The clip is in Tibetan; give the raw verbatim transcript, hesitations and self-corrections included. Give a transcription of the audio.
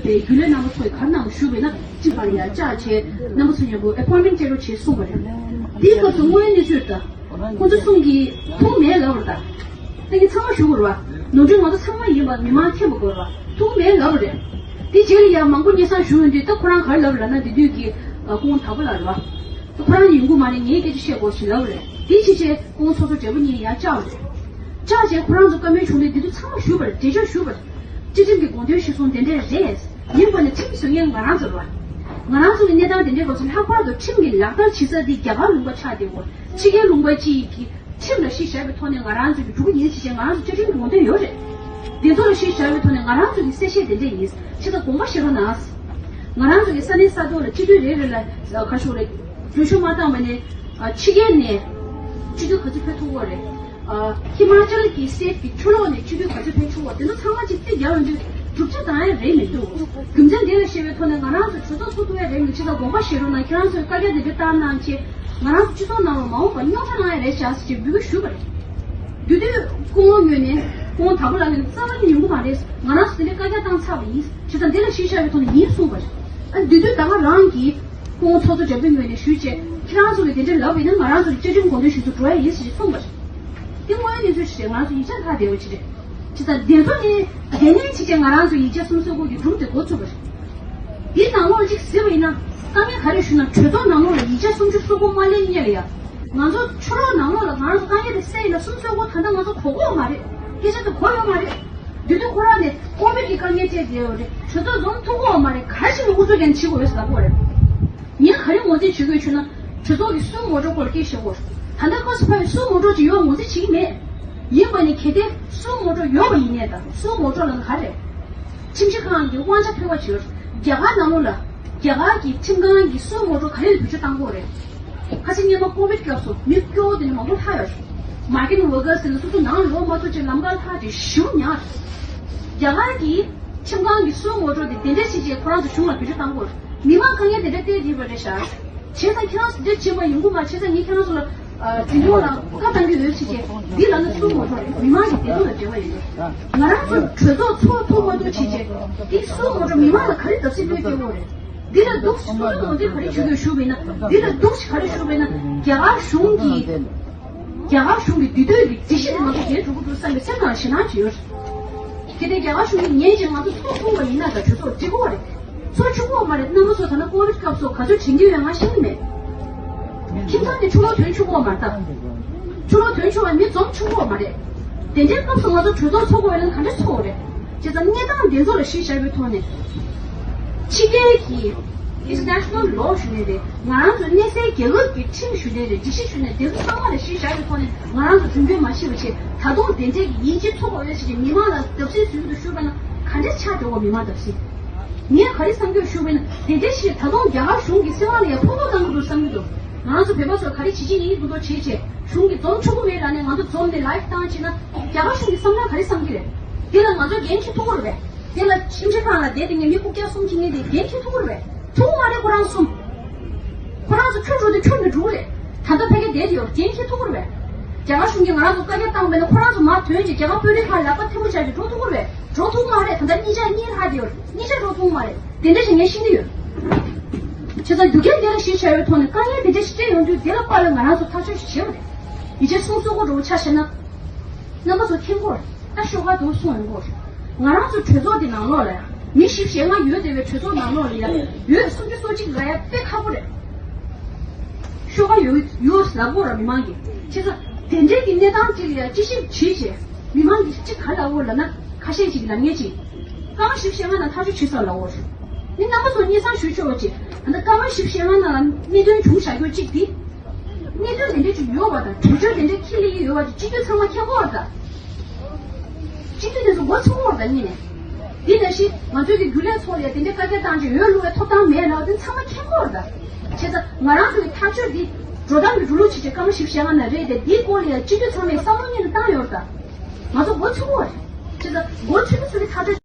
རྒྱུན་ལས་རྣམ་པ་ཚོས་ག་རེ་གནང་ཞུས་པ་ཡིན་ན། གཅིག་པར་ཡ་བཅར་བྱས་རྣམ་པ་ཚོ་མཉམ་པོ་ཨེ་པོའིན་མེན་ཊི་སྤྲད་རོགས་བྱེད་གསུངས་པ་རེད། དེའི་སྐབས་སུ་དངོས་ཡོད་གནས་ཚུལ་ད་ཁོང་ཚོ་གསུམ་གྱིས་ཐུགས་མེད་ལབ་པ་རེད་ད། ད་ངས་ཚང་མ་ཞུ་དགོས་རེད་བ། ནོར་འཁྲུལ་ང་ཚོ་ཚང་མ་ཡིན་པ་མི་མང་མཁྱེན་པ་དགོས་རེད་བ། ཐུགས་མེད་ལབ་པ་རེད། དེ་རྗེས་ལ་ཡང་མང་པོ་སྙན་སེང་ཞུ་ཡོང་དུས་ད་ཁོ་རང་ག་རེ་ལབ་པ་ལབ་ན། དེ་དུས་ཀྱི་ཨ་ཁོང་དྭགས་པོ་ལགས་རེད་བ། ད་ཁོ་རང་ཡོང་གི་མ་རེད། ངས་སྐད་ཆ་བཤད་དགོས་ཞེས་ལབ་པ་རེད། དེ་བྱས་རྗེས་ཁོང་ཚོ་ཚོགས་གཙོ་སྦྲེལ་པོ་གཉིས་ཡར་བཅར་བ་རེད། བཅར་རྗེས་ཁོ་རང་ཚོ་བཀའ་མོལ་བྱུང་དུས་དེ་དུས་ཚང་མ་ཞུས་པ་རེད། འགྲེལ་བརྗོད་ཞུས་པ་རེད། སྤྱི་ཁྲིམས་ཀྱི་དགོངས་དོན་གཞིར་བཟུང་དེ་འདྲས་རེད། ཡིན་པ་ནི་ཁྲིམས་བཟོ་མཁན་ང་རང་ཚོ་རེད་བ། ང་རང་ཚོ་གི་གནས་སྟངས་དེ་འདྲའི་སྐབས་སུ་ལྷག་པར་དུ་ཁྲིམས་ཀྱི་ལག་བསྟར་བྱེད་ས་འདི་རྒྱ་གར་ལུང་པ་ཆགས་བསྡད་ཡོད། ཕྱི་རྒྱལ་ལུང་པ་གཅིག་གིས་ཁྲིམས་ལ་གཞི་བཞག་པའི་ཐོག་ནས་ང་རང་ཚོ་གི་འགྲོ་གི་ཡིན་ཞེས་བྱས། ང་རང་ཚོ་བཅའ་ཁྲིམས་ཀྱི་དགོངས་དོན་ཡོད་རེད། དེ་ཚོ་ལ་གཞི་བཞག་པའི་ཐོག་ནས་ང་རང་ཚོ་གི་གསལ་བཤད་དེ་འདྲ་ཡིན། ཅི་ལྟར་དགོངས་པ་བཞེས་རོགས་གནང་། ང་རང་ཚོ་གི་ས་གནས་ས་ཐོག་ལ་སྤྱི་འཐུས་རེ་རེ་ལ་ཁ་ཤོར་རེད། འགྲུལ་བཞུད་མ་བཏང་བ་ནས་ཕྱི་རྒྱལ་ནས་སྤྱི་འཐུས་ག་ཚོད་ཕེབས་ཐུབ་ཀྱི་རེད། ཧི་མ་ཅལ་གྱི་སི་ཊེཊ་གྱི་ཕྱི་ལོགས་ནས་སྤྱི་འཐུས་ག་ཚོད་ཕེབས་ཆོག་པ་དེ་ཚོ་ཚང་མ་ཅིག་རྩིས་རྒྱག་ཡོང་དུས་གྲུབ་ཆ་འདང་ཡ་རེད་མི་འདུག་རྒྱུ་མཚན་དེ་ལ་བཤད་པའི་ཐོག་ནས་ང་རང་ཚོ་གྲོས་ཚོགས་ཚུགས་ཐུབ་ཡ་རེད་མི་ཅི་ལ་དགོངས་པ་བཞེས་རོགས་གནང་། ཁྱེད་རང་ཚོས་བཀའ་རྒྱ་དེ་འདྲ་བཏང་གནང་བྱས་ང་རང་ཚོ་སྤྱི་ཚོགས་ནང་ལ་མ་འོངས་པར་རྙོག་དྲ་གནང་ཡ་རེད་བཞག་ཟེར་ཅིག་འབོད་སྐུལ་ཞུས་པ་རེད། དེ་དུས་སྐུ་ངོ་ངོས་ནས་སྐུ་ངོ་དྭགས་པོ་ལགས་ངོས་ནས་རྩ་བ་ནས་ཡོང་གི་མ་རེད། ང་རང་ཚོ་དེ་འདྲའི་བཀའ་རྒྱ་བཏང་ཚར་བ་ཡིན། བྱས་ཙང་འདི་ལ་གཞི་བཞག་པའི་ཐོག་ནས་ཡིན་གསུངས་པ་རེད། ཨ་དེ་དུས་ད་ག་རང་གིས་སྐུ་ངོ་ཚོགས་གཙོ་སྦྲེལ་པོའི་ངོས་ནས་ཞུས་བྱས་ཁྱེད་རང་ཚོ་གིས་དེ་འདྲ་ལབ་པ་ཡིན་ན་ང་རང་ཚོ་གི་བཅའ་ཁྲིམས་དགོངས་དོན་གཞིར་བཟུང་འགྲོ་ཡ་ཡིན་ཞེས་གསུངས་པ་རེད། དེ་དངོས་ཡོད་གནས་ཚུལ་ཞིག་རེད། ང་རང་ཚོ་ཡིག་ཆ་ལྷག་བསྡད་པ་ཅིག་རེད། བྱས་ཙང་དེ་ཚོ་ནི་དེ་ནས་ཕྱིན་ཆད་ང་རང་ཚོ་ཡིག་ཆ་གསུམ་བཅུ་སོ་དགུ་གི་སྒྲུང་དེ་འགོ་ཚུགས་པ་རེད། འདིའི་ནང་ལོགས་ལ་ཅིག་ཟེར་བ་ཡིན་ན། དཀའ་ངལ་ག་རེ་ཞུ་ན་གྲོས་ཚོགས་ནང་ལོགས་ལ་ཡིག་ཆ་སུམ་ཅུ་སོ་དགུ་མ་ལེན་སྔོན་ལ་ཡ། ང་ཚོ་ཕྱི་ལོགས་ནང་ལོགས་ལ་ང་རང་ཚོ་དཀའ་ངལ་དེ་སེལ་ཡིན་ན་སུམ་ཅུ་སོ་དགུ་ད་ལྟ་ང་ཚོ་གོ་གོ་མ་རེད། སྐད་ཆ་དེ་གོ་ཡོད་མ་རེད། དེ་དུས་ཁོ་རང་ནས་ཀོ་བིད་ཀྱི་དཀའ་ངལ་སྤྲད་བསྡད་ཡོད་རེད། གྲོས་ཚོགས་འཛོམས་ཐུབ་གོ་མ་རེད། ག་རེ་བྱས་ནས་ཨུ་ཚུགས་ཀྱང་བྱེད་དགོས་ཡོད་ཟེར་གོ་རེད། ངས་ག་རེ་ངོས་འཛིན་བྱེད་དགོས་ཞུ་ན། གྲོས་ཚོགས་ཀྱི་སུའུ་མོ་ཊོ་སྐོར་སྐད་ཆ་བཤད་དགོས། ད་ལྟ་ཁོ་ཚོ་ཕ་ཡི་སུའུ་མོ་ཊོ་ཅིག་ཡོད་ངོས་འཛིན་བྱེད་ཀྱི་མེད། ཡིན་པ་ནི་གལ་ཏེ་སུའུ་མོ་ཊོ་ཡོད་པ་ཡིན་ནའི་ད་སུའུ་མོ་ཊོ་ལབ་ན་ག་རེ། ཁྲིམས་ཞིབ་ཁང་གི་དབང་ཆ་ཕུད་པ་ཅིག་ཡོད། རྒྱ་གར་ནང་ལོགས་ལ་རྒྱ་གར་གྱི་ཁྲིམས་ཁང་གི་སུའུ་མོ་ཊོ་ག་རེ་ལ་བེད་སྤྱོད་བཏང་གི་ཡོད་རེད། ཁ་སང་སྔོན་མ་ཀོ་བིད་སྐབས་སུ་མི་སྐྱོ་བོ་དེ་འདྲ་མང་པོ་ལྷག་ཡོད་རེད། མར་ཀེཊ་ཝར་ཀར་སི་ལ་སོ་སོ་ནང་ལ་ལོག་མ་ཐུབ་ཅིག་ལམ་ཁར་ལྷག་ཅིག་ཞེ་པོ་ཉར། རྒྱ་གར་གྱི་ཁྲིམས་ཁང་གི་སུའུ་མོ་ཊོ་དེ་དེ་འདྲ་བྱས་བྱས་ཁོ་རང་ཚོ་གཞུང་ལ་བེད་སྤྱོད་བཏང་གི་ཡོད་རེད། མི་མང་དཀའ་ངལ་དེ་འདྲ་སྤྲད་བསྡད་པ་རེད་ཤག་བྱས་ཙང་ཁྱེད་རང་ཚོ་འདིར་ཕྱིན་པ་ཡོང་གི་མ་རེད། བྱས་ཙང་ངས་ཁྱེད་རང་ཚོ་ལ་ཨ་འཛིན་སྐྱོང་ལ་བཀའ་བཏང་གི་ཡོད་ཟེར་བྱས། འདི་ལབ་ན་སུའུ་མོ་ཊོ་རེད། མི་མང་གི་བདེ་སྡུག་ལ་འབྲེལ་བ་ཡོད་རེད། ང་རང་ཚོ་གྲོས་ཚོགས་ཚོགས་ཐུབ་མ་ཐུབ་བྱས་བྱས་འདི་སུའུ་མོ་ཊོ་མི་མང་ལ་ག་རེ་བརྡབ་གསིག་སྤྲད་ཀྱི་ཡོད་རེད། འདི་ལ་འདུག་སུ་ངོས་འཛིན་ག་རེ་ཞུ་གི་ཡོད་ཞུ་བས་ན། འདི་ལ་འདུག་ག་རེ་ཞུ་བས་ན། རྒྱ་གར་གཞུང་གི་རྒྱ་གར་གཞུང་གི་འདི་དུས་ཀྱི་སྒྲིག་གཞི་དེ་ང་ཚོ་འགན་སྒྲུབ་དགོས་འདུག་བསམ་པའི་སེམས་ནང་ཞེད་སྣང་ཅིག་ཡོད། གལ་ཏེ་རྒྱ་གར་གཞུང་གིས་ཉན་ཅིག་ང་ཚོ་ཚོགས་ཐུབ་པ་ཡིན་ན་ད་གྲོས་ཚོགས་འགྲིག་གི་རེད། ཚོགས་ཆོག་གི་མ་རེད། རྣམ་པ་ཚོ་ད་ལྟ་ཀོ་བིད་སྐབས་སུ་ག་ཚོད་དྲན་གྱི་ཡོད་ང་ཤེས་ཀྱི་མེད། ཁྱིམ་ཚང་དེ་ཕྱི་ལོགས་ཐོན་ཆོག་གི་མ་རེད་ད། ཕྱི་ལོགས་ཐོན་ཆོག་པ་མི་འཛོམས་ཆོག་གི་མ་རེད། དེ་འདྲའི་སྐབས་སུ་ང་ཚོ་གྲོས་ཚོགས་ཚོགས་དགོས་ཡོད་ན་ག་འདྲ་ཚོགས་དགོས་རེད། བྱས་ཙང་གནས་སྟངས་འདི་ཚོ་ལ་གཞི་བཞག་པའི་ཐོག་ནས། ཕྱི་རྒྱལ་གྱི་international law ཞུ་ནས་རེད། ང་རང་ཚོ་གནས་སའི་རྒྱལ་ཁབ་ཀྱི་ཁྲིམས་ཞུ་ནས་རེད། སྒྲིག་གཞི་ཞུ་ནས་དེ་ཚོ་ཚང་མ་ལ་གཞི་བཞག་པའི་ཐོག་ནས་ང་རང་ཚོ་གྲོས་མཐུན་མ་ཞིག་པ་བྱས། ད་དུང་དེ་འདྲའི་ཡིན་གཅིག་ཚོགས་དགོས་ཡོད་ཟེར་གྱི་མི་མང་ལ་བརྡབ་གསིག་བཟོ་གི་འདུག་ཞུས་པ་ན་ག་འདྲ་ཆགས་འགྲོ་བ། མི་མང་བརྡབ་གསིག་ངས་ག་རེ་བསམ་གྱི་ཡོད་ཞུས་པ་ན། དེ་འདྲའི་ཞིག་ད་དུང་རྒྱ་གར་གཞུང་གིས་སྲིད་དབང་ལ་ཡང་ཕོག་ཐུག་བཏང་གི་འདུག་བསམ་གྱི་འདུག་ང་ཚོ་བོད་པ་ཚོ་ག་རེ་བྱེད་ཀྱི་ཡིན་འདུག་འདུག་བྱེད་བྱེད། གཞུང་གིས་འཛོམས་ཆོག་གི་མེད་ལབ་ནས་ང་ཚོ་འཛོམས་ནས་ལའིབ་བཏང་བྱས་ན། རྒྱ་གར་གཞུང་གི་བསམ་བློ་ག་རེ་བསམ་གྱི་རེད། དེ་ལ་ང་ཚོ་འགན་འཁྱེར་ཐུབ་ཀྱི་རེད་པས། དེ་ལ་ཁྲིམས་ཞིབ་ཁང་ལ་བསྡད་དེ་ངས་མི་རྐུབ་བཀྱག་གསུམ་འཁྱེར་མཁན་དེ་འགན་འཁྱེར་ཐུབ་ཀྱི་རེད་པས། ཐུབ་ཀྱི་མ་རེད། ཁོ་རང་གསུམ། ཁོ་རང་ཚོ་ཁྲུ་འགྲོ་དུས་ཁྲུ་མི་འགྲོ་གི་རེད། ད་ལྟ་ཕ་གིར་བསྡད་དེ་ཡོད། འགན་འཁྱེར་ཐུབ་ཀྱི་རེད་པས། རྒྱ་གར་གཞུང་གིས་ང་རང་ཚོ་བཀའ་རྒྱ་བཏང་བས་ན་ཁོ་རང་ཚོ་མར་ཐོན་བྱས་རྒྱ་གར་དཔོན་རིགས་ཁག་ལག་པ་ཐལ་མོ་སྦྱར་བྱས་འགྲོ་ཐུབ་ཀྱི་རེད་པས། འགྲོ་ཐུབ་ཀྱི་མ་རེད། ད་ལྟ་གཉིས་ཆ་གཉིས་ལྷག་བསྡད་ཡོད། གཉིས་ཆ་འགྲོ་ཐུབ་ཀྱི་མ་རེད། དེ་འདྲ་ཞིག་ངས་ཤེས་ཀྱི་ཡོད། བྱས་ཙང་རྒྱུ་རྐྱེན་དེ་ལ་གཞི་བཞག་པའི་ཐོག་ནས་དཀའ་ངལ་དེ་འདྲ་ཞིག་སྤྲད་ཡོང་དུས་དེ་ལ་དཔག་པའི་ང་རང་ཚོ་ཐག་གཅོད་ཞིག་བྱེད་པ་རེད། ཡིག་ཆ་གསུམ་བཅུ་སོ་དགུ་འདྲ་བོ་ཆ་བཞག་ན། རྣམ་པ་ཚོ་མཁྱེན་གྱི་ཡོད་རེད། ད་ཤོག་ཁག་དེ་གསུངས་ཡོང་གི་ཡོད་རེད། ང་རང་ཚོ་གྲོས་ཚོགས་འདི་ནང་ལོགས་ལ་ཡང་མི་བཞི་བཅུ་ཞེ་ལྔ་ཡོད་བསྡད་པའི་གྲོས་ཚོགས་ནང་ལོགས་ལ་ཡང་ཡོད་སུམ་ཅུ་སོ་གཅིག་ལ་ཡང་དཔེ་ཁག་པོ་རེད། ཤོག་ཁག་ཡོད་ཡོད་ལབ་དགོས་ར་མི་མང་གིས། བྱས་ཙང་དེ་འདྲའི་གི་གནས་སྟངས་ཅིག་ལ་ཡང་དཔྱད་ཞིབ་བྱས་བྱས་མི་མང་གིས་གཅིག་ག་རེ་ལབ་དགོས་ལབ་ན། ཁ་ཤས་ཅིག་ལབ་མཁན་ཅིག་སྐར་མ་བཞི་བཅུ་ཞེ་ལྔ་ནང་ཐག་གཅོད་བྱེད་ས་ལབ་དགོས་རེད། ནི་རྣམ་པ་ཚོ་སྙན་སེང་ཞུ་ཆོག་པ་ཅིག་ད་ལྟ་སྐར་མ་བཞི་བཅུ་ཞེ་ལྔ་ནང་ལ་གནད་དོན་བྱུང་བཞག་རྒྱུ་གཅིག་དེ། གནད་དོན་དེ་འདྲ་ཅིག་ཡོད་པ་དང་གྲོས་ཆོད་དེ་འདྲ་འཁྱེར་སླེབས་ཀྱི་ཡོད་པ་ཅིག་སྤྱི་འཐུས་ཚང་མ་མཁྱེན་གྱི་ཡོད་རེད་ད། སྤྱི་འཐུས་དེ་ཚོ་མགོ་ཚོས་ཀྱི་ཡོད་རེད་ད་གཉིས་ནས། འདི་ནང་བཞིན་ང་ཚོའི་གི་རྒྱུན་ལས་ཚོགས་ལ་ཡ་དེ་འདྲའི་བཀའ་རྒྱ་བཏང་རྗེས་འོས་བླུག་པའི་ཐོབ་ཐང་མེད་ལབ་དེ་ཚང་མ་མཁྱེན་གྱི་ཡོད་རེད་ད། བྱས་ཙང་ང་རང་ཚོའི་ཐག་གཅོད་འདི་འགྲོ་སྟངས་ཀྱི་འགྲོ་ལུགས་ཅིག་བྱས་སྐར་མ་བཞི་བཅུ་ཞེ་ལྔ་ནང་རེད་དེ། འདིའི་སྐོར་ལ་ཡ་སྤྱི་འཐུས་ཚང་མས་བསམ་བློ་གཉིས་ནས་བཏང་ཡོད་རེད་ད། ང་ཚོ་མགོ་ཚོས་ཀྱི་ཡོད་རེད། བྱས་ཙང་མགོ་ཚོས་མི་ཚོས་གི་ཐག་གཅོད།